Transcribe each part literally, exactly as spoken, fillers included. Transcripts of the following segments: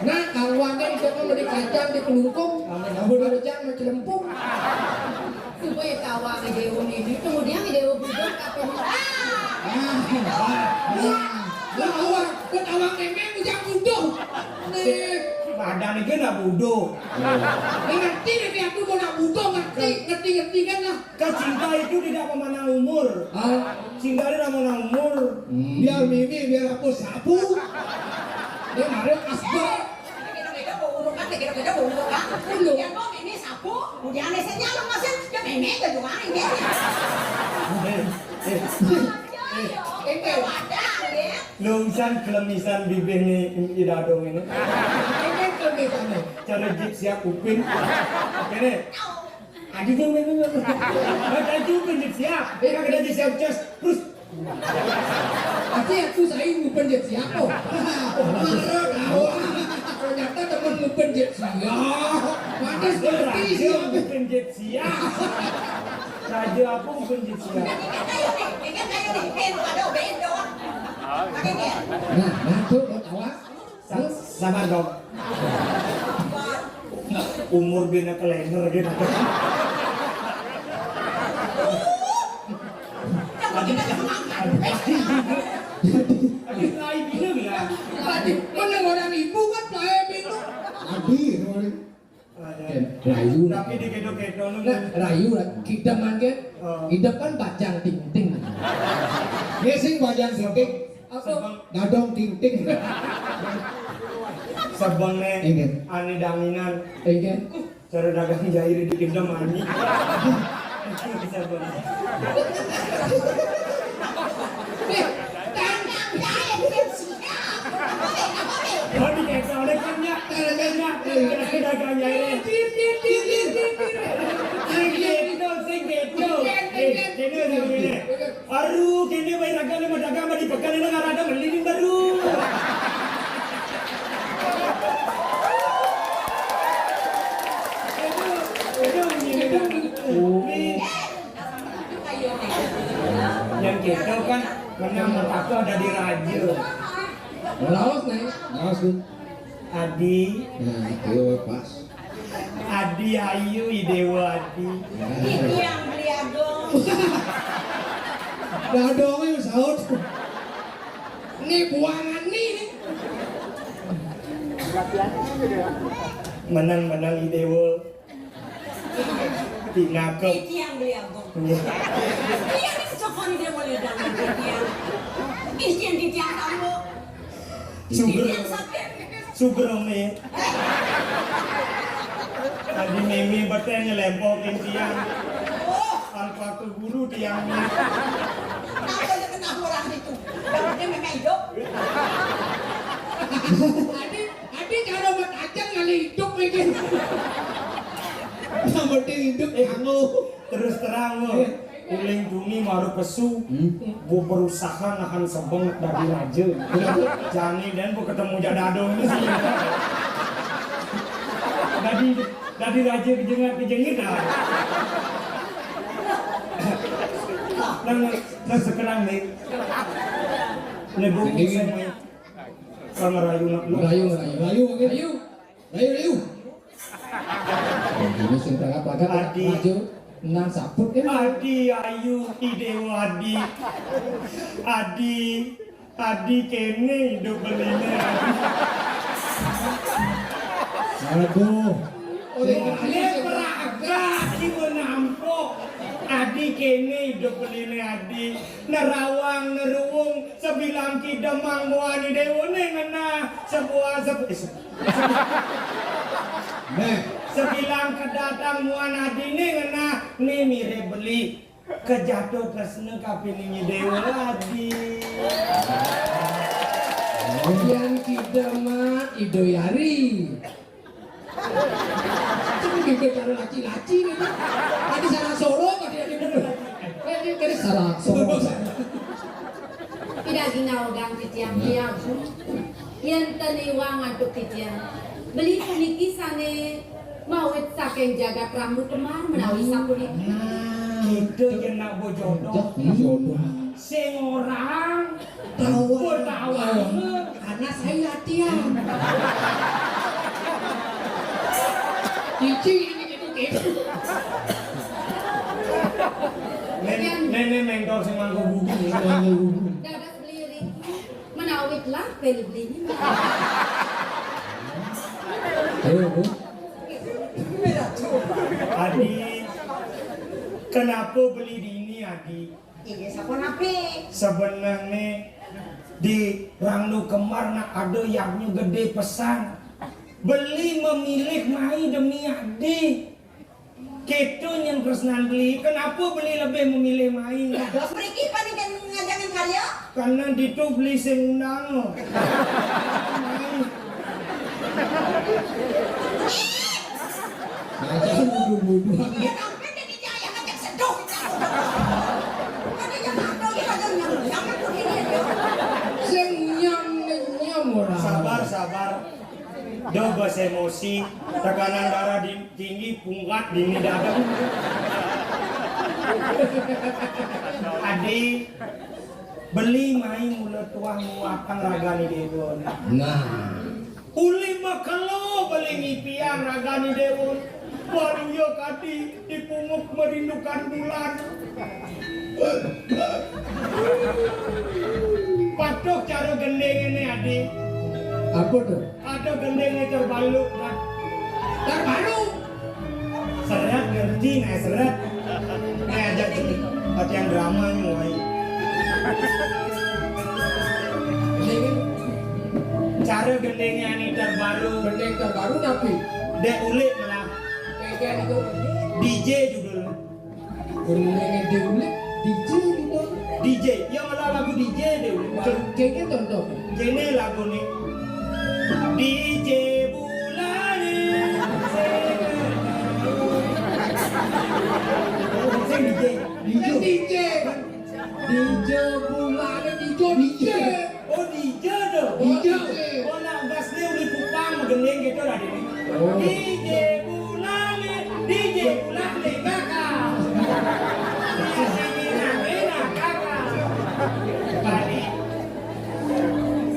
Nah, kawannya itu kan beli kacang di kelungkung, baru jangan celempung. Supaya kawannya Dewa ini, kemudian Dewa budak apa nih? Ah, ah, ah. Lah, awak, ketawa memang ujang budak. Nih, badan itu nak budak. Ngerti deh, aku mau nak budak, ngerti, ngerti, ngerti kan lah. Kan cinta itu tidak memandang umur. Ah. Cinta itu tidak memandang umur. Hmm. Biar mimi, biar aku sapu. Dia Mario Asbar. Kira-kira mau urut kan, kira-kira mau urut kan. Belum. Ya, kok mimi sapu? Udah aneh saja lo, Mas. Ya, mimi itu juga aneh, ya. Eh, eh. Itu wadah, ya. Lo urusan kelemisan bibir nih, Idadong ini. Ini kelemisan nih. Cara jip siap upin. Oke nih. Aduh, jangan, jangan, jangan. Baca juga penjit siap. Dia kena jit siap, cus. Terus. Pasti aku saya mau penjit siap, oh. Marah, tawa. Ternyata temen mau penjit siap. Mana seperti siap. Raja mau penjit siap. Raja aku mau penjit siap. Ayo nih, ini ayo nih. Eh, lu ada obein dong. Pakai nih. Nah, nah, tuh, lo tawa. Sa-, sabar dong. Umur bina kalender gitu. Tadi, tadi, tadi, tadi, mana orang ibu kan, saya bingung. Tadi, kemarin. Rayu. Tapi di kedo-kedo nu. Nah, rayu, kita mangke. Oh. Hidup kan bajang ting-ting. Dia sing bajang ting-ting. Apa? Dadong ting-ting. Sebeng ne. Inggih. Ane danginan. Inggih. Cara dagang jair di Kendemani. Sebeng. Eh, Aduh, kene bae raga le madagang di pekan ini ngarada meli ning baru. Aduh, aduh, ini. Yang kita kan menang mata ada di raja. Laos nih, laos tuh. Adi. Nah, itu pas. Adi ayu, i Dewa Adi. Titiang beli agung. Dadong yang saut. Ini buangan nih. Menang-menang i Dewa. Tinakep. Titiang beli agung. Iya. Iya, ini cokon dia mau lihat dalam titiang. Ini yang titiang kamu. Suger. Titiang sakit. Suger, Ome. Tadi Mimi beteng nyelempokin tiang. Oh. Alpaka guru tiang. Kenapa dia kena orang itu? Yang penting memang hidup. Tadi, tadi cara buat aja kali hidup ini. Yang penting hidup, eh, anu. Terus terang, lo. Iya. Uling tuni maru pesu, hmm, bu berusaha nahan sebeng dadi raja. Jani dan bu ketemu jadado ini sih. Dadi, dadi raja kejengit, kejengit dah. Nang, nang sekenang nih. Nih bu, ini. Saya mau. Kang rayu nak lu. Rayu, rayu, rayu, rayu. Rayu, rayu. Ini sing tengah pagar, Adi. Maju. Nang saput ini. Adi ayu, i Dewa Adi. Adi, Adi kene hidup beline. Aduh. Oleh peraga, Adi menampok. Adi kene hidup beline, Adi. Nerawang, neruwung, sebilang kidemang muani dewone ngena. Sebuah, sebuah, eh, se- Nah, sebilang kedatang muan adine ngenah, ne mirip beli. Kejato kesne kapining dewa adi. Yan kita mah ido yari. Itu juga cara laci-laci nih, Pak. Tadi salah soro, tadi ada bener. Eh, ini tadi salah soro. Tidak ginawagang titiang tiang. Yen ten iwang antuk titiang. Beli puniki sane mawit saking jagat Rangnu Kembar menawi sapunika. Nah, itu yen nak bojodoh. Jodoh. Sing orang tawa. Tawa. Karena saya Iya. Cici ini gitu, gitu. Nen, nen, nen, mentor sing mangko gugu, sing mangko gugu. Dadas beli riki, menawit lah beli-beli ini. Ayo, Bu. Adi, kenapa beli dini, Adi? Iya, sapunapi? Sebenarnya di Rangdo Kembar nak ada yadnya gede pesan. Beli memilih mai demi Adi. Kita nyén tresnan beli, kenapa beli lebih memilih mai? Terus mriki paling kan ngajangan karya? Karena ditu beli sing undang. Mai. Aja nuduh-nuduh. Ya, sampai jadi dia yang ngajak seduh, gitu. Ada yang ada, ya, ada yang nyam, nyam, nyam, nyam. Sing nyam, nyam ora. Sabar, sabar. Do bas emosi, tekanan darah di-, tinggi, punggat, dini dada. Adi, beli mai mula tuah nguatang ragane dewa. Nah. Uli makelo beli ngipian ragane dewa. Baru ya kadi dipunguk merindukan bulan. Patuh cara gending ini, Adi. Apa tuh? Ada gending ini terbalu, kan? Terbalu? Seret, ngerti, nah, seret. Nah, aja sini. Latihan drama nih, mulai. Gending ini? Cara gendingnya ini terbaru. Gending terbaru, tapi? Dek ulik malah. Kayak itu. D J judulnya. Gending D J gitu. D J, ya malah lagu D J deh. Kayaknya contoh. Kene lagu nih. D J Bulane. Sing D J. D J. D J. D J Bulane, D J, D J. Oh, D J dong. D J. Oh, nak gas dia udah kupang, gending gitu lah, Dini. Oh. D J Bulane, D J Bulane, kakak. Di sini rame, nah, kakak. Balik.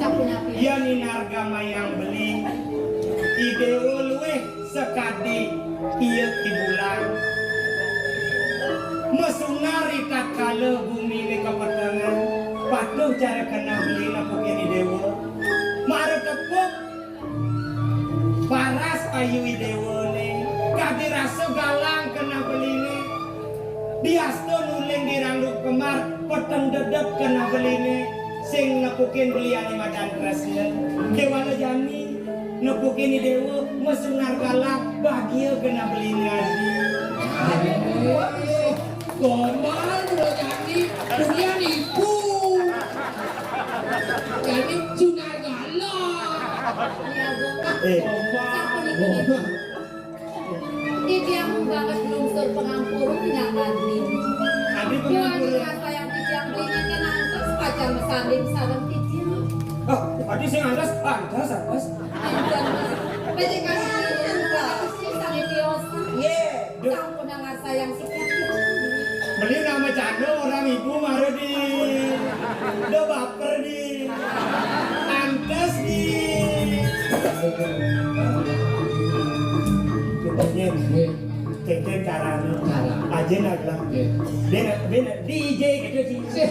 Sapunapi? Iya, nih, narga mayang beli. Ide luweh. Sakadi iya Ki Bulan. Masunar ritatkala gumine kapetengan, patuh cara keneh beli nepukin i dewa. Mara tepuk paras ayu i dewane, kadi rasa galang keneh beline. Diasta nuling di Rangdo Kembar, peteng dedep keneh beline, sing nepukin beliane madan tresna. Kewala jani, nepukin i dewa, masunar galang, bahagia keneh beline adi. Gombal udah jani, kemudian ibu. Jani sunar galang. Iya, Bu. Eh. Gombal. Titiang banget lungsur pangampura menyang Adi. Adi pangampura. Buat rasa yang titiang beli ngantos pacang masalin sareng titiang. Oh, adi sing antes, antes, antes. Anten. Becik kan sih, sih, sani tiosan. Iya. Sampun ngasayang sikap titiang. Beli nama cando orang ibu mara di. Udah baper di. Pantes di. Nggih. Nggih. Cek-cek carane. Cara. Aja nak lah. Nggih. Dia nak, dia nak D J gitu sih.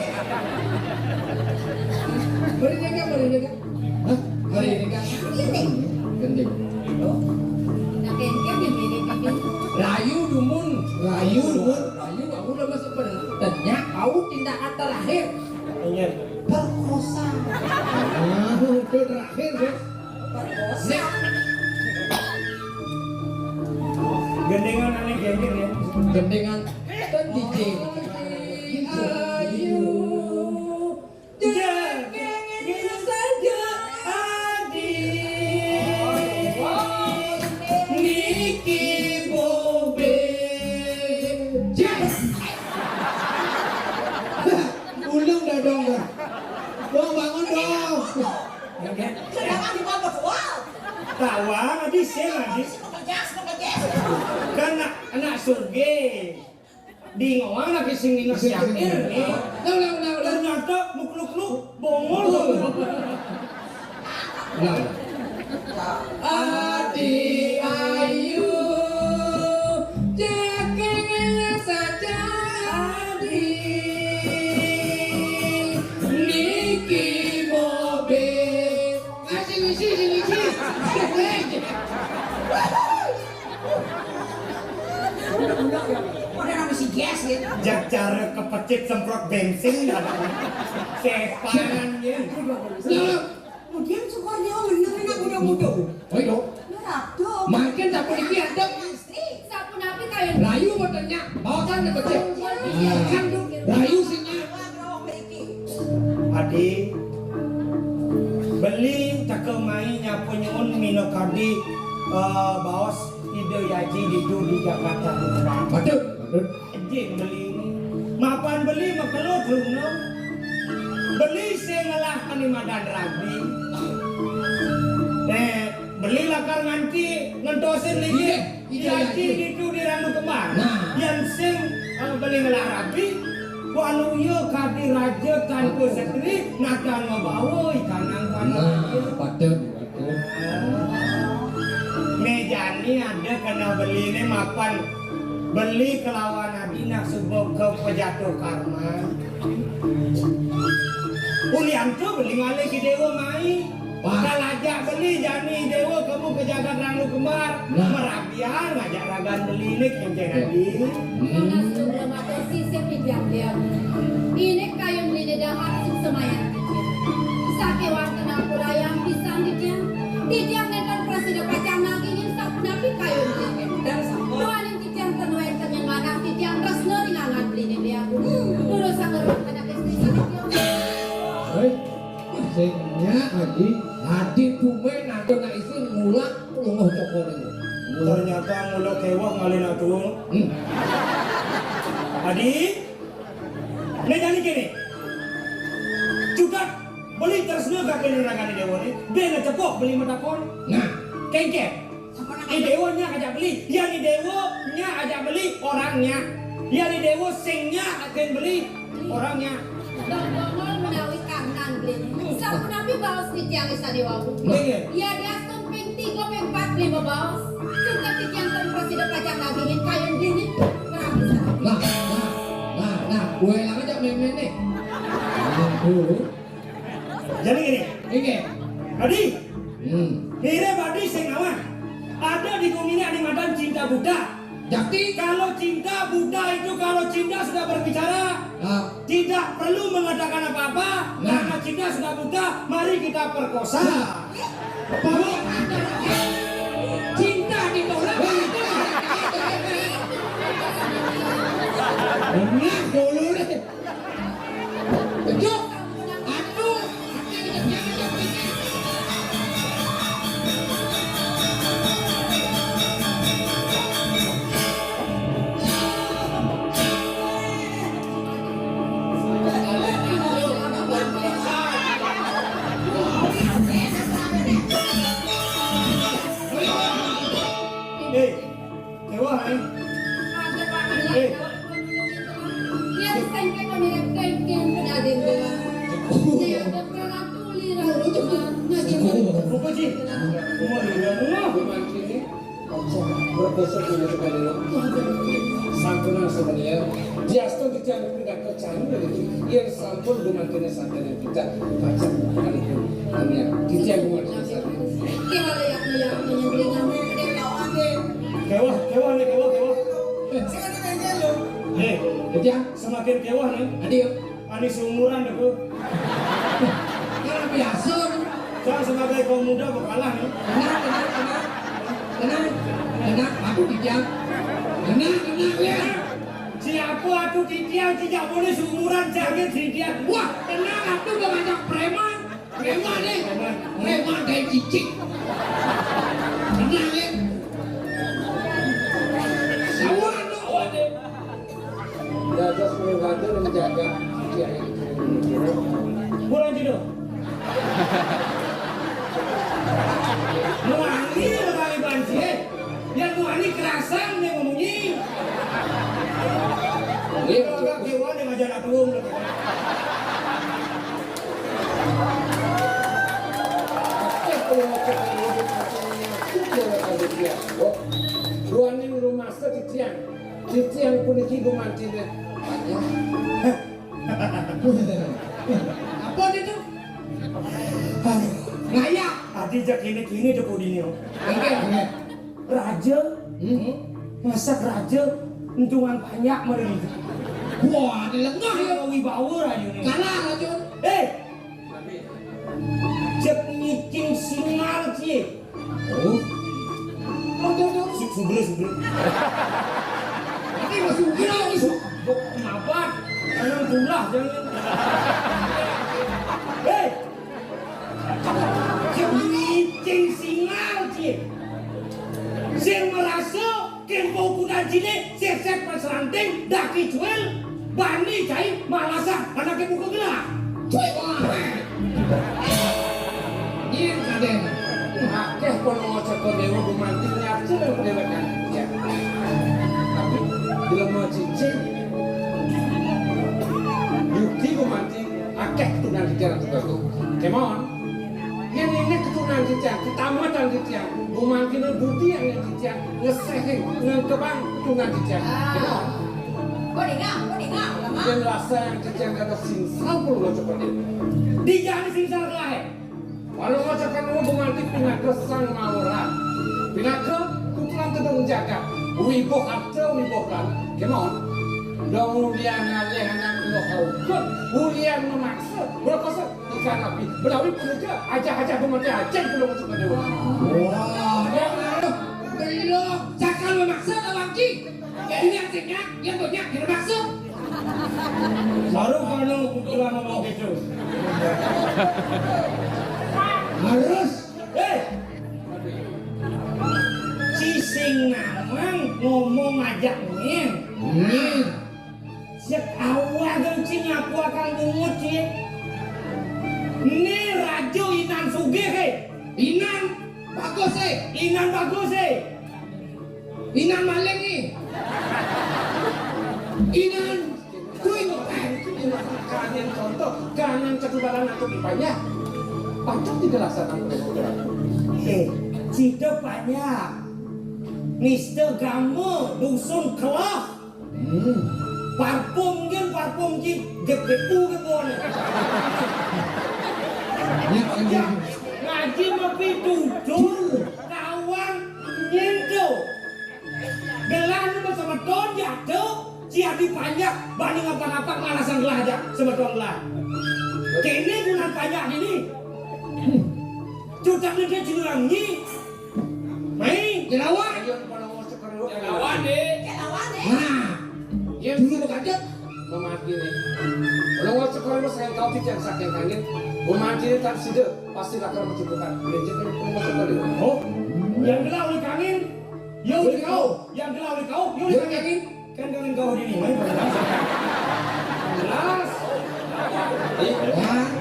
Beri dia kan, beri dia kan. Hah? Beri dia kan. Gending. Nah, kengkeng yang ini, ini. Layu dumun. Layu dumun. Layu, aku udah masuk pen-, tenyak, tahu tindakan terakhir. Iya. Perkosa. Ah, itu terakhir, ya. Perkosa. Gendengan aneh gendir ya. Gendengan. Kan D J. Ayu. Daging saja adi. Niki bobe. Yes. Ulung dodong dah. Dong, bangun dong. Sedangkan di bawah, wow. Tawang adi, sing adi. Pekerja, pekerja. Kan anak, anak sugih. Di ngoang lagi sing nginep syair nih. Ulang, ulang, ulang, ulang. Ternyata mukluk-kluk bongol. Bongol. Adi ayu, cekeng saja Adi. Niki mobil. Ah, sing isi, sing isi. Udah, udah, udah. Udah, nang isi gas, ya. Jajar kepecit semprot bensin, ada. Sepanan, ya. Nah, Kemudian Sukardewa menang nak muda-muda. Oh, iya. Ya, tuh. Mangkin sapuniki adep. Asli. Sapunapi kayun? Rayu boten nyak, bawakan nek becik. Iya. Kan tuh, rayu sing nyak. Adi, beli teka mai nyapa nyuwun minakadi, eh, baos Ida Yaji ditu di Jakarta. Betul, betul. Jing beli ini. Mapan beli makelo truna. Beli sing ngelah kani madan rabi. Eh, beli lakar nganti ngentosin ligi. Iya, iya, iya. Ditu di Randu Kembar. Nah. Yang sing, eh, beli ngelah rabi, waluya kadi raja tanpa setri, nadan mabawa ikanang panah. Nah, patut. Mejani ada kena beli ni mapan beli kelawan adi nak suba ke pejatuh karma. Ulian tu beli ngalih ki dewa mai. Wah. Kalau ajak beli jani dewa kamu ke jagat Randu Kembar. Nah. Merabian ngajak ragan beli ni kencen adi. Panas tu belum ada sisip di tiang dia. Ini kayun beli ni dah habis semayan. Sakewanten ampurayang pisan titiang. Titiang nenten prasida pacang nagingin sapunapi kayun titiang. Duaning titiang ten wenten yen manah titiang tresna ring angan beliné Déwa Agung. Durus sanget anak istri saking Hei, sing nyak adi, adi tumen ada nak isin ngulak lunguh cokor ini. Ternyata ngulak kewah ngalih nak tuung. Hmm. Adi, né jani kéné. Cukat beli tresna ka kéné ragané déwa né, ben cepok beli matakon. Nah, kéngkén. Né déwa nyak ajak beli, yan né déwa nyak ajak beli, orang nyak. Yan né déwa sing nyak akan beli, orang nyak. Dong dongol menawi karnan beli. Sapunapi baos titiang sané wau. Nggih, nggih. Ya diastun ping tiga, ping empat, lima baos. Cukat titiang ten prasida pacang nagingin kayun beli. Nah, nah, nah, nah, gue lah ngajak main-main nih. Aduh. Jadi gini. Ini. Adi. Hmm. Mirip adi sing nawang. Ada di gumi ini ada madan cinta buta. Jadi? Kalau cinta buta itu, kalau cinta sudah berbicara, ah, tidak perlu mengatakan apa-apa, nah, karena cinta sudah buta, mari kita perkosa. Nah. Bahwa cinta ditolak. Nah, dulu deh. Bejuk. Anu. Eh, Kéwah, eh. Eh. Apa sih? Cuma lihat. Wah, ini. Aja, berkosong punya sekali lo. Sampun sebenarnya. Diastun tidak ada. Kacang lagi. Yén sampun dumateng sadaya kita, pacang kalipun. Ania, titiang dumateng sadaya. Kéwah, kéwah né, kéwah, kéwah. Eh. Sing ada kéngkén lho. Eh, titiang semakin kéwah né. Adi, yo. Ani seumuran deh, Bu. Kan biasa. Saya sebagai kaum muda kok kalah né. Tenang, tenang, tenang. Tenang, tenang. Aku titiang. Tenang, tenang, ya. Siapa atuh titiang, tidak boleh seumuran, jangan titiang. Wah, tenang, aku udah ngajak preman. Preman, eh. Preman kayak cicik. Tenang, eh. Sawan, lo. Dados mripate menjaga kiai. Kurang tidur. Muani ora iban sih. Yang muani kerasan dia ngomongin. Iya, betul. Orang dewa dia ngajar agung. Duaning rumasa titiang. Titiang puniki gumantiné. Apa itu? Ngayak. Tadi jak ini kini depo dini. Oke. Raja. Hmm? Masak raja, entungan banyak mari. Wah, dilengah ya. Wibawa raja ini. Kalah raja. Eh, cek ngicing singal cie. Oh. Aduh, aduh. Su-, sugri, sugri. Ini masih sugri lagi, su-, bok kenapa? Jangan tulah, jangan. Hei! Cek ngicing singal, cie. Sing merasa kempo kuda cine, sesek pas ranting, daki cuil, bani cai malasan, anaknya buka gelah. Cuy, wah. Nyén kadén. Akéh kono ngocék déwa gumanti nyacil déwék kan. Ya. Tapi, bila mau cicing, yukti gumanti, akéh keturunan titiang tuh. Kemon, yén ini keturunan titiang, ketamatan titiang, gumantiné budi yang titiang, ngeséhin, ngengkebang keturunan titiang. Kemon. Kok dengar, kok dengar, lama. Yén rasa yang titiang kata singsal pun ngocék déwa. Di jalan singsal kelahi. Walau ngocék déwa gumanti pinaka sang mawar. Pinaka pukulan tedung jagat. Wibuh harta, wibuh lan. Kemon. Dong ulian ngalih anak lo haukut. Ulian memaksa. Berkosa. Ikan api. Belawi punika. Ajah-ajah gumanti ajah pulang ngocék déwa. Wah, dia ngaruh. Belum. Cakal memaksa lawan ki. Jadi yang sing nyak, yang banyak, yang terpaksa. Baru kalau pukulan ngomong gitu. Harus. Eh. Cising namang ngomong ajak ngén. Ngén. Sek awal dong cing aku akan bungut, cie. Né raja inan sugih, eh. Inan bagus, eh. Inan bagus, eh. Inan maling ni. Inan kuing. Kalian contoh, kanan ketubaran aku dipanya. Pacok tidak laksanakan program. Eh, cita panya. Mister Gama, dusun kelah. Hmm. Parfum gén, parfum ki, gep gep u gep bon. Ya, ya. Ngaji mapi tutur, tawang nyentuh. Gelah nu semeton jatuh, cia di panjak, bani ngapa-ngapa ngalasan gelah aja, semeton gelah. Kene gunan panjak ini. Cucak ni dia jurang ni. Mai, jelawan. Ayo, pada ngocok kedua. Jelawan, deh. Jelawan, deh. Nah, ya dulu bekerja. Memati nih. Kalau ngocok kedua, saya kau tidak sakit angin. Memati ini tak sida, pasti bakal mencukupan. Dia jadi ngocok kedua. Oh, yang gelah oleh kangin. Yo, oleh kau. Yang gelah oleh kau, yo, oleh kangin. Kan dengan kau ini, main jelas. Jelas.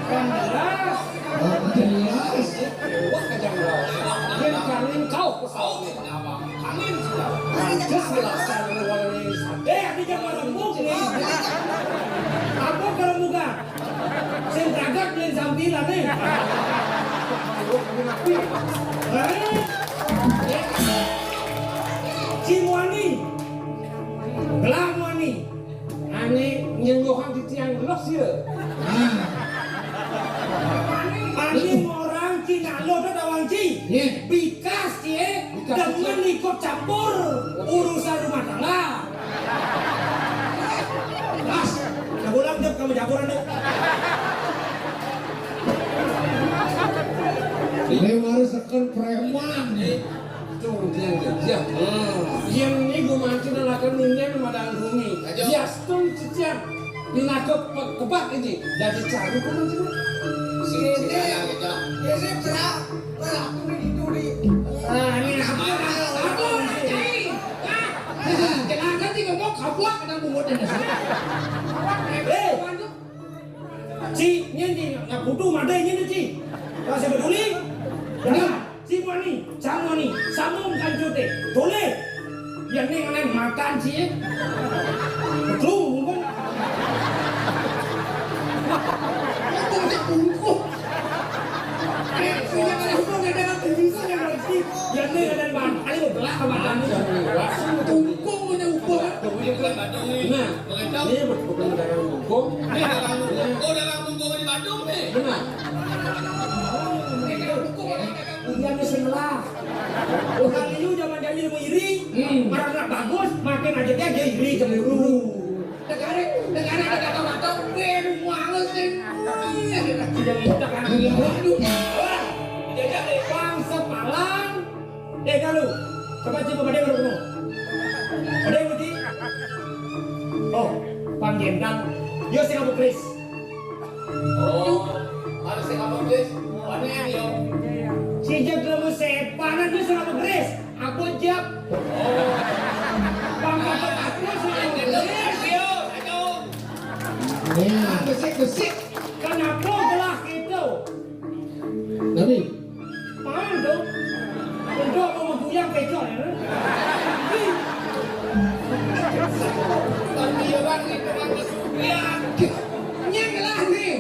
Kan jelas. Oh, jelas. Wah, kejam jelas. Dia kangin kau, kau kenapa? Kangin sudah. Jelas, jelas. Eh, ini jangan rembuk nih. Apa kalau bukan? Sing kagak beli sampilan nih. Hah? Cimuani. Belah muani. Ane nyengohan di tiang los ya. Ane orang Cina lo tuh dawang ci. Bikas cie. Bikas. Demen ikut campur urusan rumah tangga. Mas, sebulan jam kamu jagoan deh. Ini harus tekan preman nih. Tuh, dia aja. Ya. Hmm. Yang ini gue mancing akan nungguin sama dalam bumi. Ayo. Ya, setuju, Cician. Pinaka pe-, kebak ini. Dari caru pun nanti. Ini, ini berat. Berat, ini duri. Ah, ini apa? Apa? Apa? Kenapa sih ngomong kabuak kena bungut ini? Eh, Ci, nyén ci, nggak butuh madé nyén ci. Masih peduli? Benar. Ci muani, samuani, samung kanjute. Boleh. Yang ini ngenen makan ci. Betul, mungkin. Itu udah bungkus. Eh, punya kena hubungan dengan Ini ada ban-, ayo, gelah ke badan ini. Tungkung punya ukur. Nah, ini bukan dagang tungkung. Ini dagang tungkung. Oh, dagang tungkung di Bandung nih. Benar. Iya, ini sebelah. Bukan ini zaman jadi ilmu iri. Hmm. Marana bagus, makin aja dia, dia iri, cemburu. Negara, negara ada kata-kata, weh, muanges nih. Tidak minta kan. Waduh. Wah, jadi ada uang sepalan. Eh, kalu. Coba coba pada kalu. Ada yang ngerti? Oh, Bang Jenderal. Yo, sing apa, Chris? Oh, harus sing apa, Chris? Mana yang yo? Si Jack lu sepanan, dia sing apa, Chris? Aku jawab. Bang Gatot Kaca selalu beres. Ayo, ayo. Nih, besik-besik. Kenapa gelah gitu? Nabi. Paham dong? Tentu aku mau goyang pegang ya. Tapi orang itu kan kesulitan. Nyeng lah nih.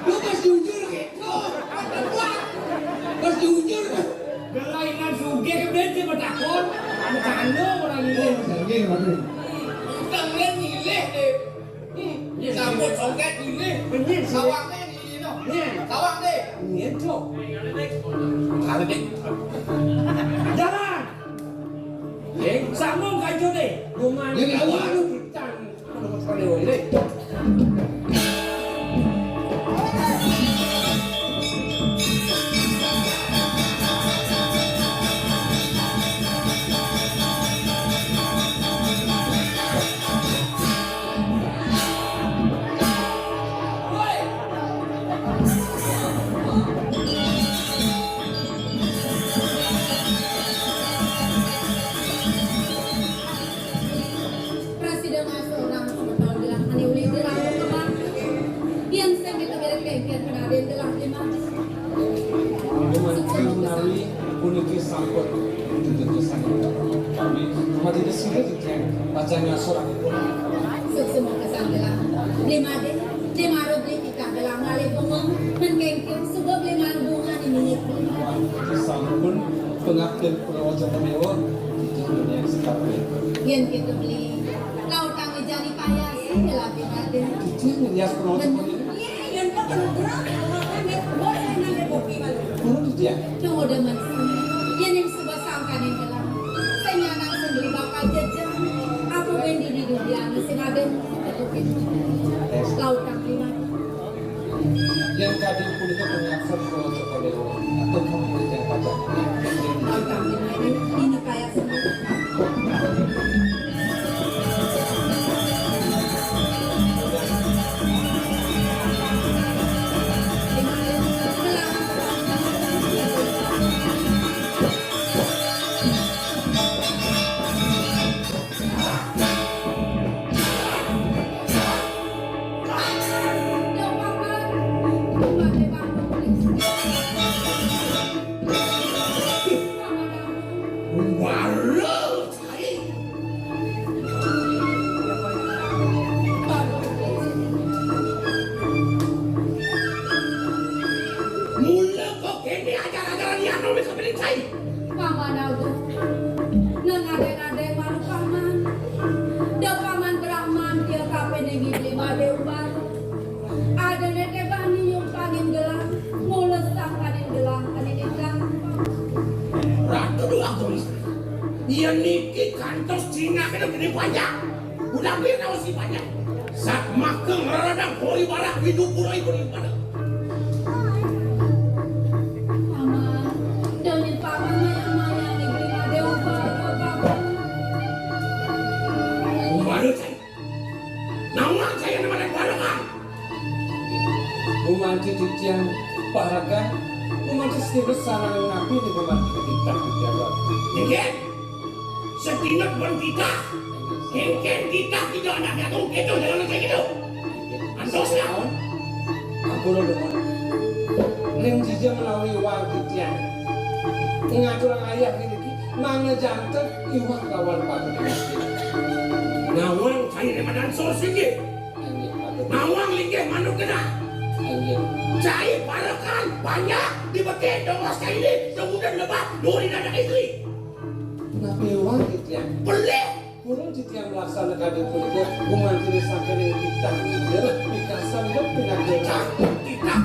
Lu pas jujur gitu. Pas jujur. Gelainan sugih ke bete bertakon. Bercanda orang ini. Oh, jangan, waduh. Utang dia nyilih deh. Hmm. Iya, sambut iya. Songket nyilih. Bener sih. Sawang deh nyilih no. Iya. Sawang deh. Iya, Cok. Kalau deh. Jalan. Eh, sambung kancur deh. Rumah. Ini awal lu. Prasida ngasuh urang semeton gelah mani ulih gelah kembang. Yén sing kita berek kengken penaden gelah lima. Sukses menawi puniki sampun ditetesan kami mati desire titiang pacang ngasuh urang. Sukses kesan gelah lima deh. Lima rubli Kagelaman bunga, men kengken suba beli man bunga ni milik. Sampun pengabdian Prawaca Dewa, kita dunia sekarang. Yén kita beli, lautang jani payas, ya lagi raden. Kita ngerias Prawaca Dewa. Iya, yén kau perlu gerak, kalau kan dia boleh nang kopi malu. Perlu dia. Nang udah men. Yén yang suba sangkaning gelah. Sing nyanang sing beli bakal jejang. Apa bén di dunia sing ada. Lautang beli man. Yén kadi punika pangapten kula Cokor Déwa, atur kamulian pacang. Ini kaya semua. Mula kok kéné ajar-ajaran Yano wis kepiting cai. Paman Agung, nang adéng-adéng malu paman. Da paman Brahman dia kapining ngibli madé ubar. Adané té bani nyumpangin gelah, mulesang kaning gelah kaning ingkang. Ratu Dua Agung Istri. Iya niki kantos Cina kena gede panjang. Udah biar tahu si panjang. Sat makeng raradang kori barak hidup pura ibu pada. Paman, demi paman mayang-mayang negeri Madé Ubar, paman. Ubar cai. Nawang cai nama dan barengan. Umanti titiang paragan, umanti setirus sarang nabi di umanti titiang titiang. Nggih. Setinut pun kita. Kéngkén kita tidak anak jagung gitu, jangan kayak gitu. Antos lah. Ampun, Lurah. Ning jijeng menawi wang titiang. Ngaturang ayah niki, mangda janten iwak lawan patut. Nawang cai remadan sos inggih. Nawang linggih manuk genah. Inggih. Cai parekan banyak di betik dongos cai ini, kemudian lebat dua di anak istri. Napi wau titiang? Pelih. Purun titiang melaksanakan punika, gumanti sangkaning titah, ya, pikasan ya pinaka. Titah, titah.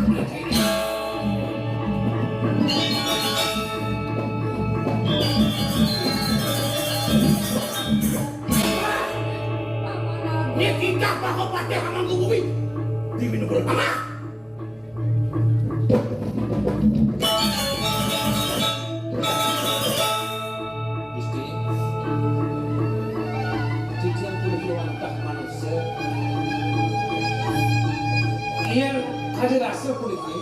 Ini titah bakal patih amang gumi. Di minum amang. Gusti, titiang puniki wantah manusa. Yén kadi rasa puniki,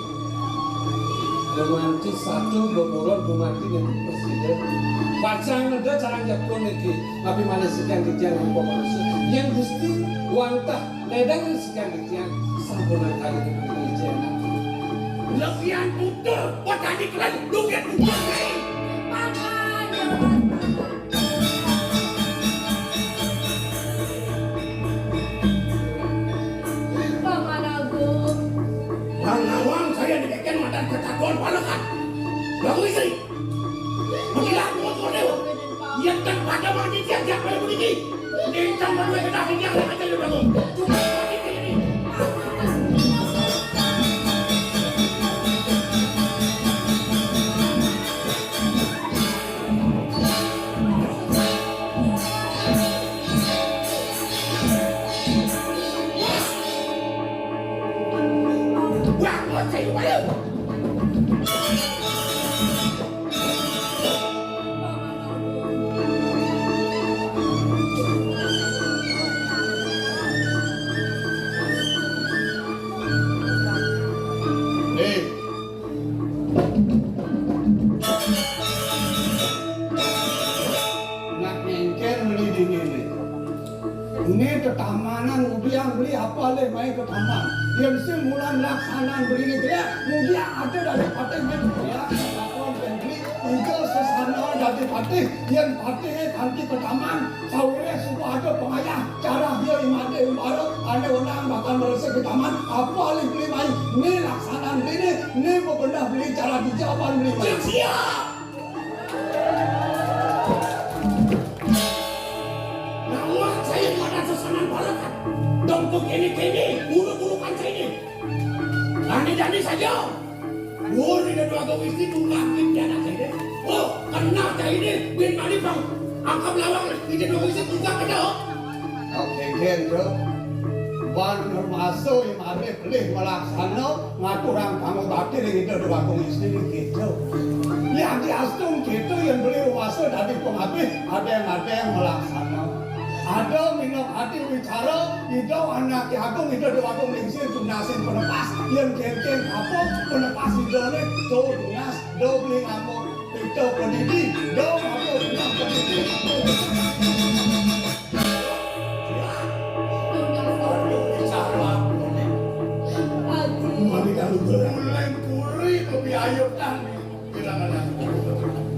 gumanti satu beburon gumanti niki prasida. Pacang neda carang jepun niki, abdi malih sikian titiang rupa manusa. Yén Gusti wantah ledang sikian titiang, sampunang kali niki titiang. Lebihan tutur, petani keren, lebihan tutur. Paman Agung. Bang nawang saya dikeken madan ketakuan palekan. Bang istri. Mengkilat mulut kau dewa. Ia tak pada mati tiap-tiap pada puniki. Nentang pada kita hingga akan jadi bangun. Cuma mati ini. Nak ngéngkén meli dini né. Né tetamanan ngudiang beli apa lé mai ke taman. Yén sing mulan laksanan beli né, ngudiang ada dari patih mai ngudiang. Apa beli iga sesana dari patih, yén patih kanti ke taman, sawiréh suba ada pangayah, carah ia imade umbara, ané wenang bakal ngresik ke taman, apa alih beli mai, né laksanan beli né, né bebenah beli cara dija apan beli mai. Siap, siap. Nawang saya madan sesanan balakan. Dong kéné-kéné, buluk-bulukan saya ini. Dandi-dandi saja. Wah, ini dua gawe istri tunggakin dia anak saya. Oh, kenal saya ini, bin mani bang. Angkap lawang, ini dua gawe istri tunggak kenal. Oké, Gen, Jo. Ban ngermaso yang ada Pelih malaksana ngaturang pangubakti ring Ida Déwagung Istri ring kéto. Yadiastun kéto yén beli rumasa dadi pangabih, adéng-adéng malaksana. Ada minakadi wicara Ida Anaké Agung Ida Déwagung Lingsir tunasin penepas, yén kénkén apa penepas Idané, to tunas, do beli ngamuk, pita padidi, do apa tunas padidi. Mani kalu gelang lain kuri kebiayutan. Kadang-kadang.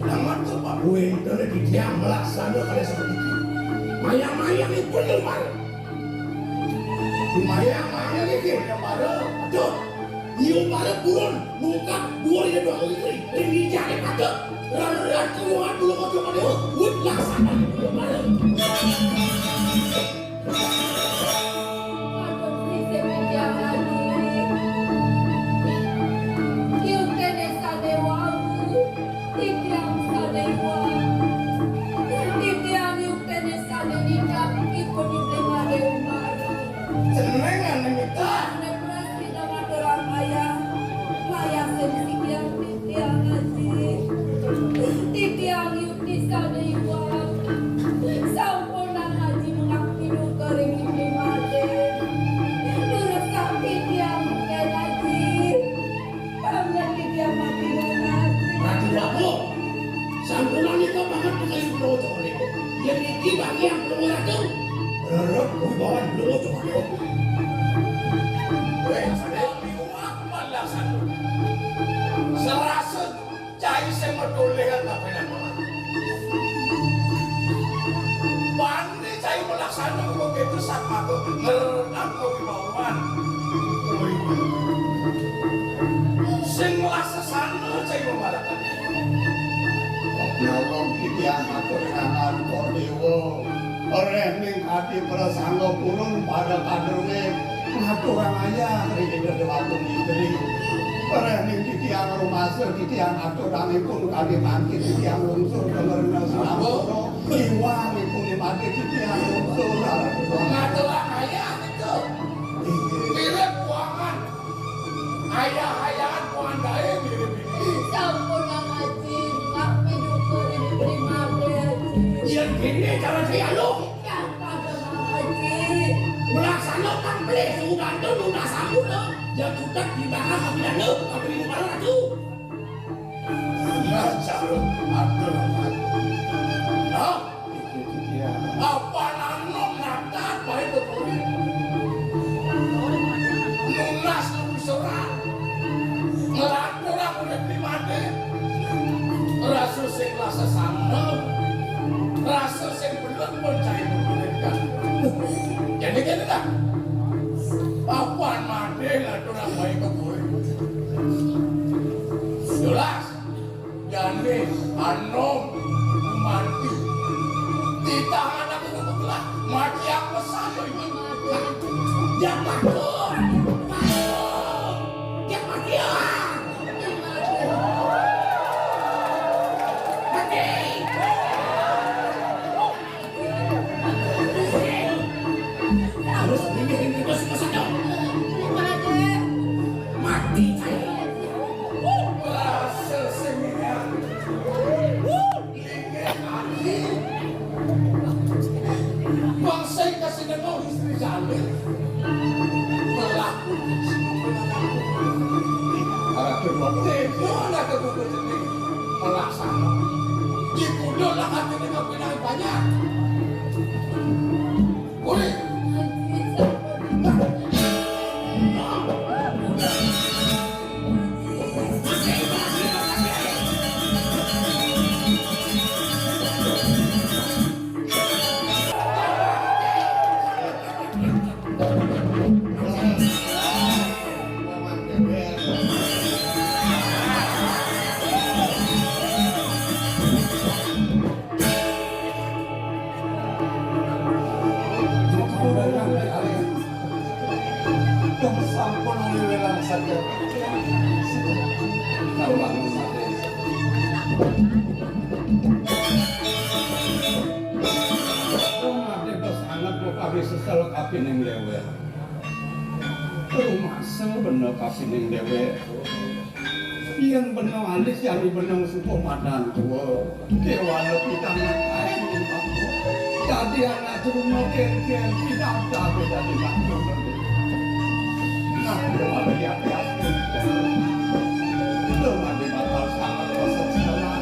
Namat tu Pak Wénten di tiang melaksana kada seperti itu. Mayang-mayang itu luar. Mayang-mayang itu luar. Aduh. Iu mara purun nungkak dua ribu dua puluh tiga. Ring ijane patut. Rarat ruangan bulu kocok pada wit laksana iu mara. Patut sisip titiang lagi. Iu kene sane wau, titiang sane wau. Titiang iu kene sane ningkak ipun ipun made umara. Jenengan niki. Nek prasida ngaturang ayah, ayah sing sikian titiang aji. Titiang yukti sane iwang. Sampunang aji mengak piduka ring ipun made. Durusang titiang ken aji. Pamit titiang mati nunas. Ratu Prabu, sampunang nika banget pengayun Prabu Cokor niku. Yen niki bagian Prabu Ratu, rerep wibawan Prabu Cokor niku. Wéh, sadaya liwat palaksana. Sarasa cai sing matulihan kapenan. Bani cai malaksana kok begitu satmaka ngerenang kawibawan. Woi. Nyolong titiang atur ngangan Dewa. Reh ning kadi prasangga purun pada kadruwe ngaturang ayah ring Ida Dewagung Istri. Reh ning titiang rumasa titiang aturangipun kadi mangkin titiang lungsur kemerna sinampura. Iwang ipun mati titiang lungsur. Ngaturang ayah itu. Inggih. Mirip kuangan. Ayah-ayahan kuangan dae mirip iki. Sampun, Kang Aji, tapi duka ring primate, Aji. Yen kene cara dialog. Ya, pada, Kang Aji. Melaksana pamlih suudan nunas sampun, ya, tutek di tangan kabinane, kabin kepala ratu. Nah, cara atur. Nah, Apa nang nom nakat bae keburi. Nunas lungsuran. Ngelatur aku nek mati. Rasa sing rasa sama. Rasa sing bener pun cai menggunakan. Jadi kene dah. Papan mati ngelatur aku bae keburi. Jelas. Jane anom mati. Titah anak itu telah mati apa satu ini. Yang takut. Yang mati. Mati. Harus ini ini terus ke sana. Mati saya. Berhasil seminar. Bangsa kasih dengar istri jalil. Pelaku. Para kedua. Tempo nak kebuka jenis. Pelaksana. Di kudo lah hati dengan pinang banyak. Boleh. Sampun wiwilang saja. Mati sanget kok kami sesel kapining dewek. Rumasa bener kapining dewek. Yen bena alis, yen bena subuh madan tua. Kewala pidangan kain ing bangku. Dadi anak truna ken-ken pidabdab dadi bangku. Nah, kewala ya, ya. Itu mati bakal sangat kesengsaraan.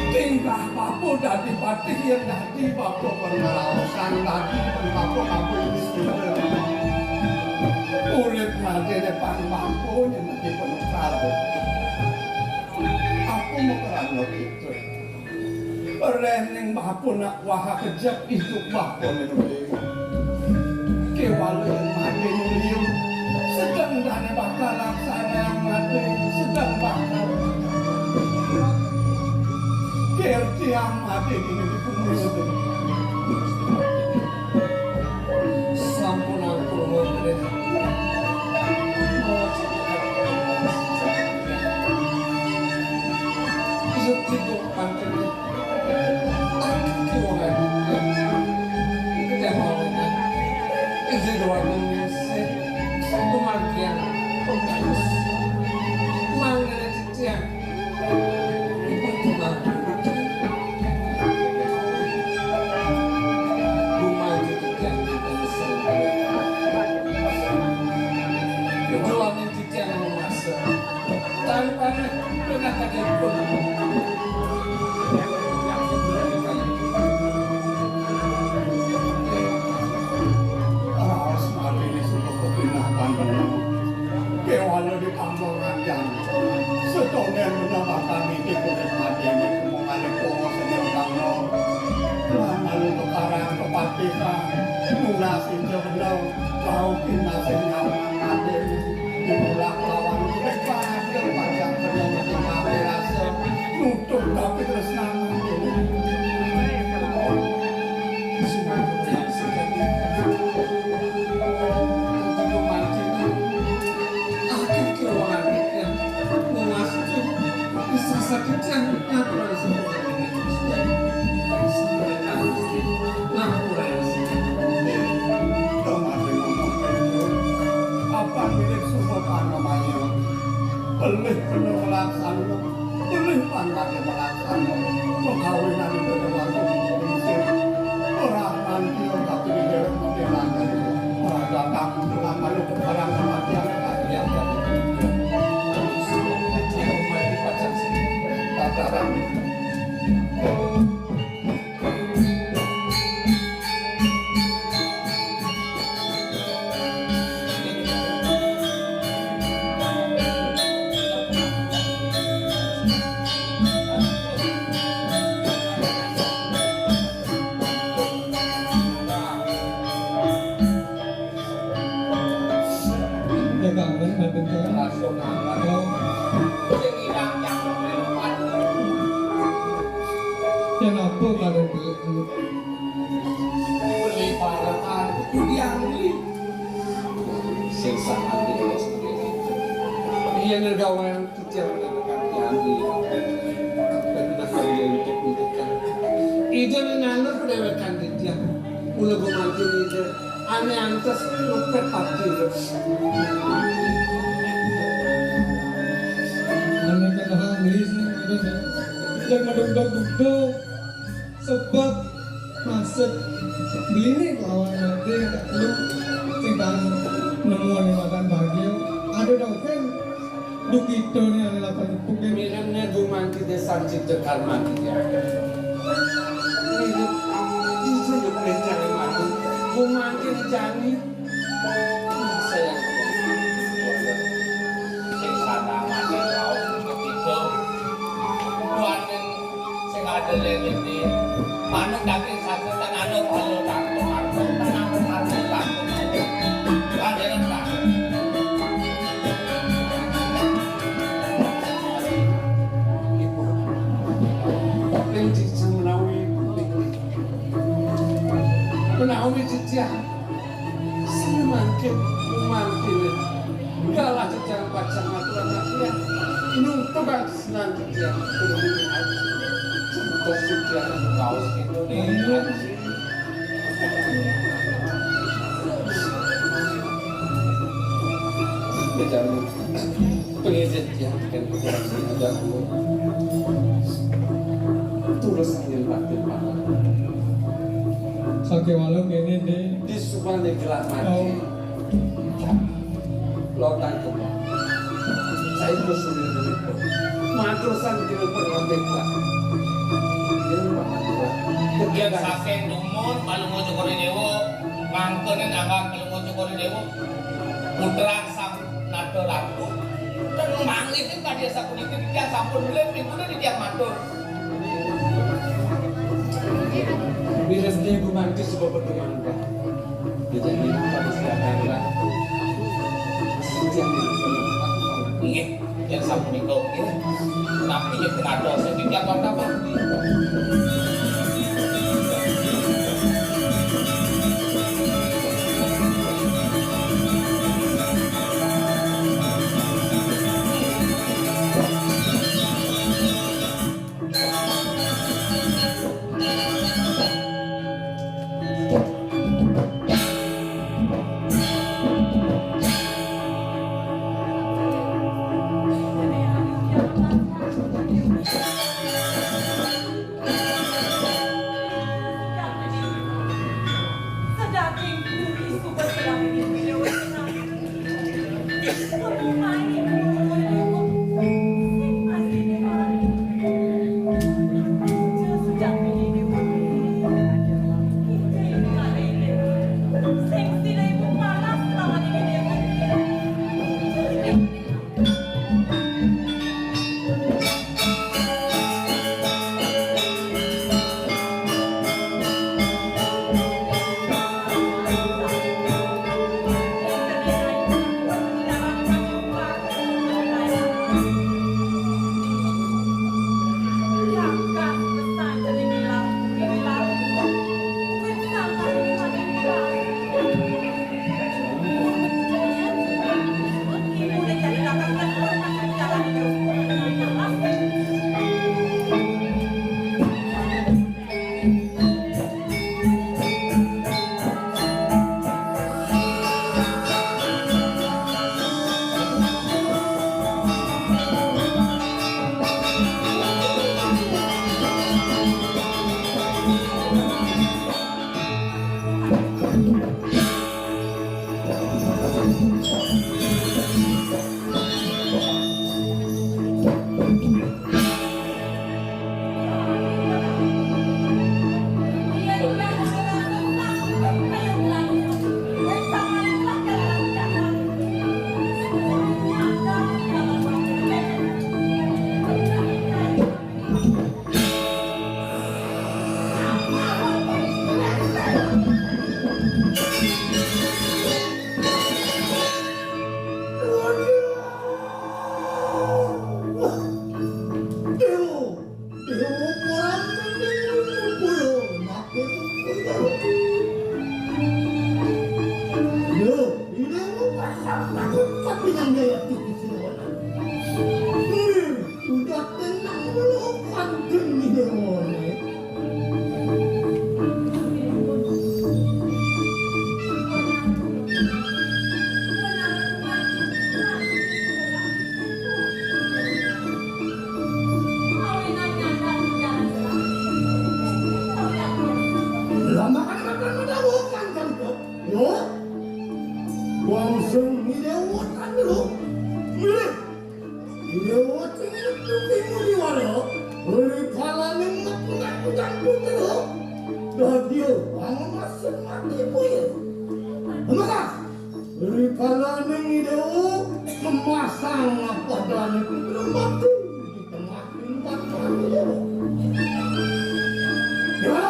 Tingkah bapa dadi patih yen dadi bapa pengraosan dadi bapa bapa ini sudah. Urip mati depan bapa yen dadi penukar. Aku mekerana gitu. Rening bapa nak wah kejep idup bapa yen Kewala yen mati mulia, sedeng dane bakal laksana mati, sedeng bakal. Ker tiang mati dini di bumi sedeng. Sampun aku mengkritik. Rezeki kok pantai. Titiang mangasa. Tan panah pengakadipun. Raos matine suka kepinakan bener. Kewala ditambah ranjang. Setongen bener bakal nitip urip matine. Mungkane poho seneng tangno. Lan malu kekarang kepatihan. Nunas inja bener. Kaukin nasib nyaman matine. Dimulak lawan urip pajak bener. Mati rasa. Nutup Pelih kena melaksana, pelih pangkatnya melaksana. Pekawinan itu tergantung prinsip. Orang nanti orang kafir di dalam pembelaan itu. Orang datang dengan malu kepada kematian kalian. Saya kembali pacak sini. Tabrakan. Ya kangen batin saya. Langsung kangen. Oh. Sing ilang cangkem lelupan. Ya napa kalian dulu? Beli parekan kudu diambil. Sing sangat tidak seperti itu. Iya nergawan. Titiang menawarkan tiang. Ida menanur pendewekan titiang. Mula gumanti ida. Ane antes lupet pati. Ane kenal beli sih, ida sih. Yang meduduk-duduk. Sebab maksud beli nih lawan nanti lu sing kan nemu nih makan bahagia. Ada dong kan. Duh kita ni adalah paling pukul. Mirip ni gumanti desa cipta karma kita. Mirip itu yuk mencari madu. Gumanti jani. Sayang. Sing sana mati laut begitu. Tuhan sing ada leliti. Manuk daging satu tan anu kalau tanpa harta tan anu harta tanpa. Kan enak tak? Ibu, ning cici menawi, menawi cici sing mangkin, mangkin kalah jejang pacang aturan aku ya. Nungtu bang senang jejang. Contoh sudah kaos itu nih. Beda pengejen ya, bukan pengejen, ada aku. Tulus angin batin, Pak. Saking walu kene, Dik. Di Subane gelap mati. Oh. Lotan kembar. Saya terus sudah dulu. Matur sang kira perhatian, Pak. Iya, Pak. Yen saking dumun, Palungguh Cokor Dewa, mangkene nambah Palungguh Cokor Dewa. Putra sang Nada Ratu. Dan mangke tadi sapunika titiang sampun mlih mingguné titiang matur. Wirasne gumanti sebab pertemuan, Pak. Dijadi pada silakan, Pak. Sejak itu. Nggih, yang sapunika nggih. Napi yen kenados sing titiang kontak, Pak. Timu di wara, rikalaning mapunang-punang putra, dadya pangamas mati puya. Mekas, rikalaning Ida memasang padane putra mati di tengah tingkat. Ya,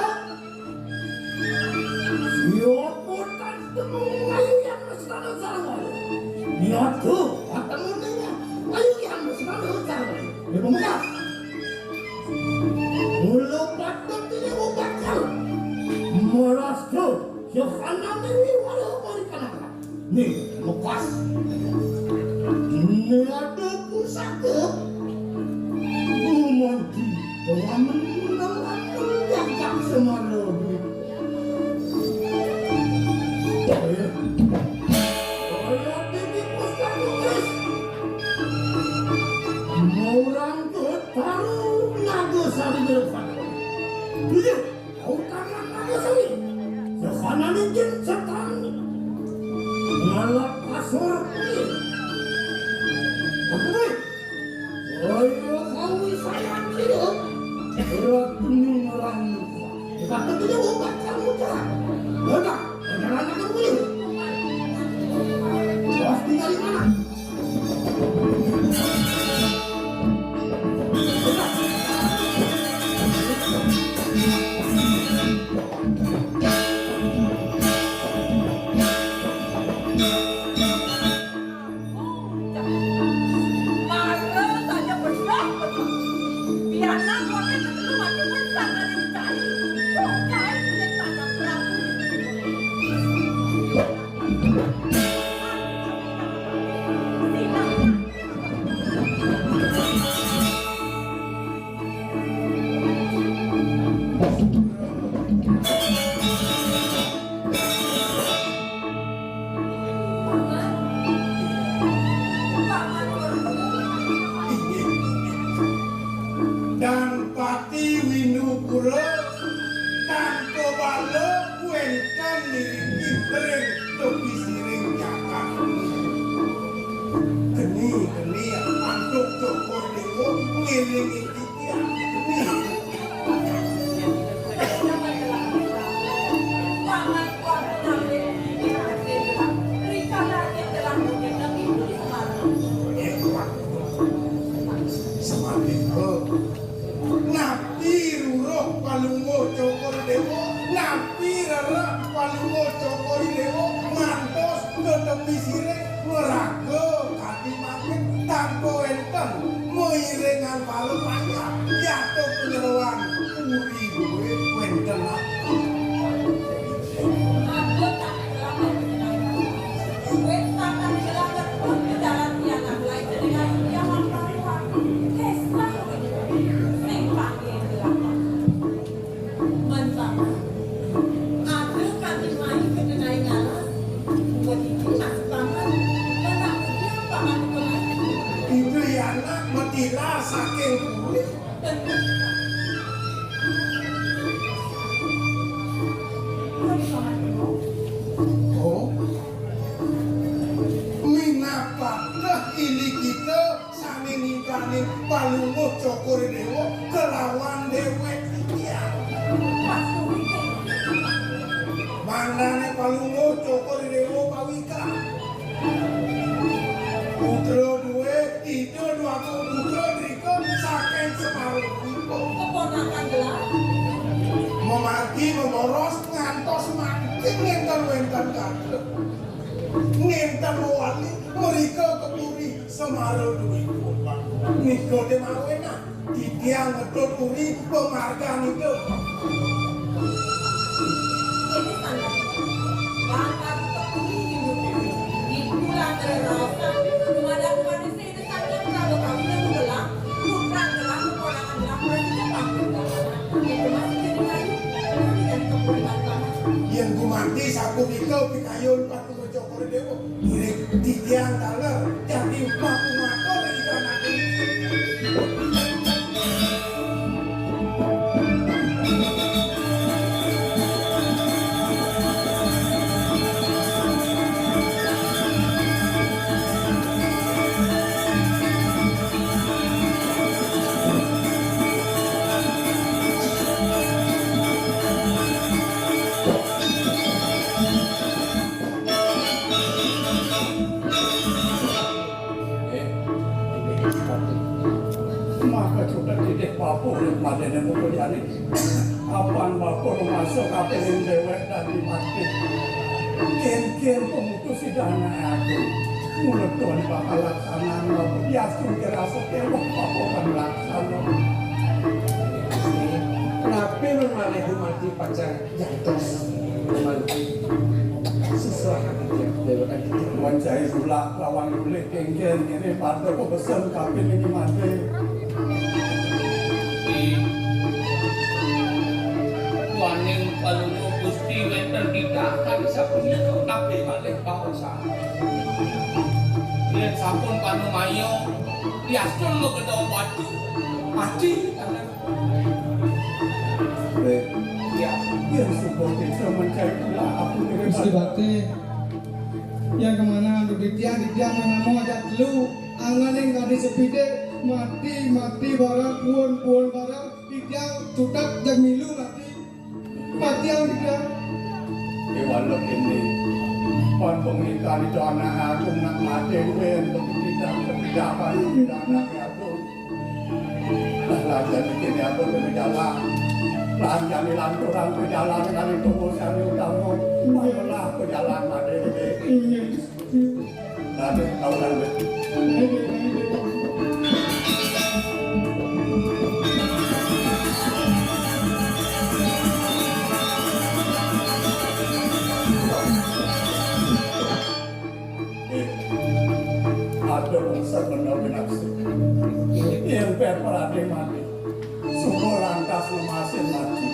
Yoputan temu ayu yang mesnana sarwa. Yotu, atemu nenya ayu yang mesnana sarwa. Ibu muda. Mula patut ini ubakal. Merastu, yohana ini wala barikanaka. Nih, lepas. Ini ada pusaka. Gumanti, dengan menang jagad semara duit. Kaya, kaya ini pusaka, guys. Mau rangkut taruh naga sari depan. Iya. Kau tangan naga sari. Yohana nijin setan. Ngalap asor. Oke. Ayo kau sayang sini. Berat ini orang. Kita tidak obat kamu cah. Udah, jangan kamu ini. Pasti dari mana? Mara saja besar betul. Pianak wakil ketelu mati pun sangat dicari. Kok kain punya tanah Prabu? Dan Pati Windupura tanpa bala wénten niriki ring tepi siring jagat. Geni, geni, antuk Cokor Déwa ngiringi titiang. Geni. Semandika. Napi ruruh Palungguh Cokor Déwa, napi rerep Palungguh Cokor Déwa, ngantos ka tepi siring, ngraga kadi mangkin tanpa wénten mairingan bala panjak, yata panyeroan puri duwé wénten. Ida anak matilar saking puri. Oh. Minapakah inggih kita sané ninggaling Palungguh Cokor Déwa kelawan déwék titiang? Mangdané Palungguh Cokor Déwa pawikan. Putra duwé, ida duaning putra drika saking Semara Dwipa. Keponakan gelar. Mamargi meboros ngantos mangkin nénten wénten gatra. Nénten mawali mrika ka puri Semara Dwipa. Nika té mawenang. Titiang ngedut puri pamargan ida. Ini sangat. Langkah ke puri Windu Puri. Di bulan reraosan, dumadak manusia itu sangat kalau kami itu gelang, putra gelang, keponakan gelang, presiden panggung. Itu masih jadi kayu. Kami dari kepuringan paman. Yén gumanti sapunika pikayun Patu Cokor Déwa. Ngiring titiang taler dadi paku matur ida nanging. Maka sudah titih bapa oleh madene muka jani. Apan bapa rumasa kapining dewek dadi mati. Kén-kén pemutus idane aku. Mula tuan bakal laksanaan bapa diastu kerasa tewek bapa kan laksana. Napi memalih mati pacang jantos? Memalih. Sesuai hati dia, dewek hati dia. Wancai sulak lawan ulih. Kéngkén ngini pada pepesen kapining mati. Waning palungguh Gusti wénten titah kadi sapunika, napi malih baosan. Yén sampun panumaya, diastun magedog batu, mati tangan. Wéh, ya, yén suba kita mencai ulah aku. Gusti Patih, yang kemana anu titiang, titiang menamo ajak telu. Anganing kadi sepidik, mati, mati barang, puun, puun barang, titiang cutet jeg milu mati. Matiang titiang. Kéwala kéné, pan pangrikan Ida Anak Agung nak mati, duén pangrikan, pangrikan, anak agung. Lah, lah, jani kéné atur kéné jalan. Lah, jani lanturang ka jalan kali tunggu sari utama. Mayolah ka jalan mati, duén. Inggih. Raden, tau kan, Raden? Eh, ada urusan bener binafsu. Yang pepar ada mati. Suka lantas ngemasin mati.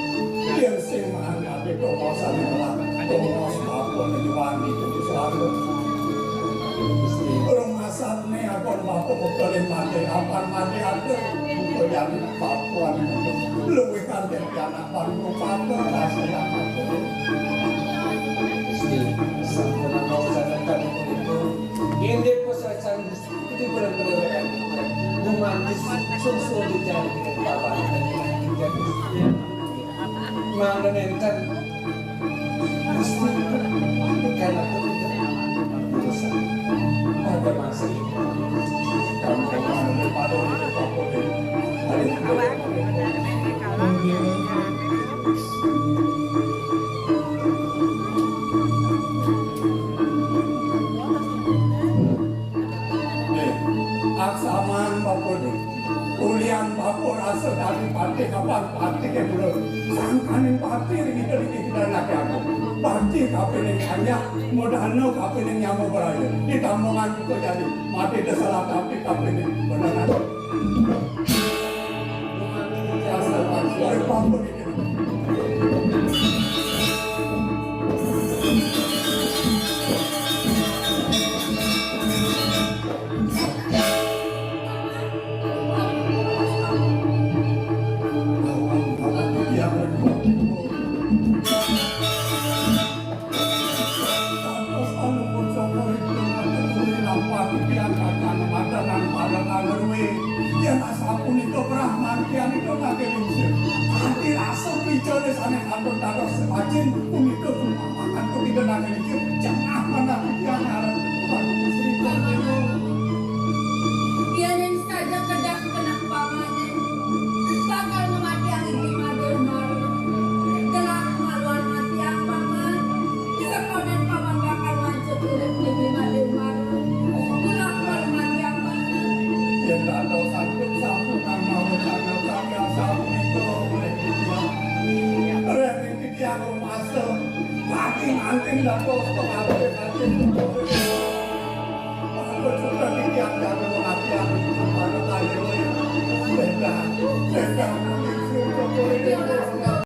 Yén sing maan ati tongos ane melah, tongos bapa ning wani kudu selalu. Urung asatne abon bapa bekelin mati, apan mati ada. Buka jani bapa ane muda. Luwih kanti anak bangku papa, rasa yang aku. Gusti, sampun ana urusan tadi begitu. Indik pesan Gusti. Itu benar-benar gumanti sungsung dicari bapak. Mangda nenten Gusti, bukan aku itu. Ada masa itu. Kamu pada Nih, aksaman bapa nih. Ulian bapa rasa dadi patih kapan patih ke mula. Sangkaning patih ring kita ring kita nak aku. Patih kapining kanjak, modana kapining nyama beraya. Ditambangan juga jadi. Mati tersalah tapi kapining beneran. Rasa patih bapa nih. Yen asapunika brahmantianipun nangge lingsir. Kanthi rasa picane sane ampun dados sepacin punika kumamangan punika nangge lingsir. Jengah manah titiang ngaran Tuhan Gusti Dewa. Yen ing saja kedah kenah pamane, bakal ngematiang inggih Madé Umar. Gelah maluan matiang paman. Sekonen paman bakal lanjut urip ning Madé Umar. Gelah malu matiang paman. Yen rada sanggup sampunang mawacana kami asapunika oleh titiang. Rering titiang rumasa. Pati manting dados pengabdi pati. Aku juga titiang jago mengabdi aku kepada kayu. Beda, beda,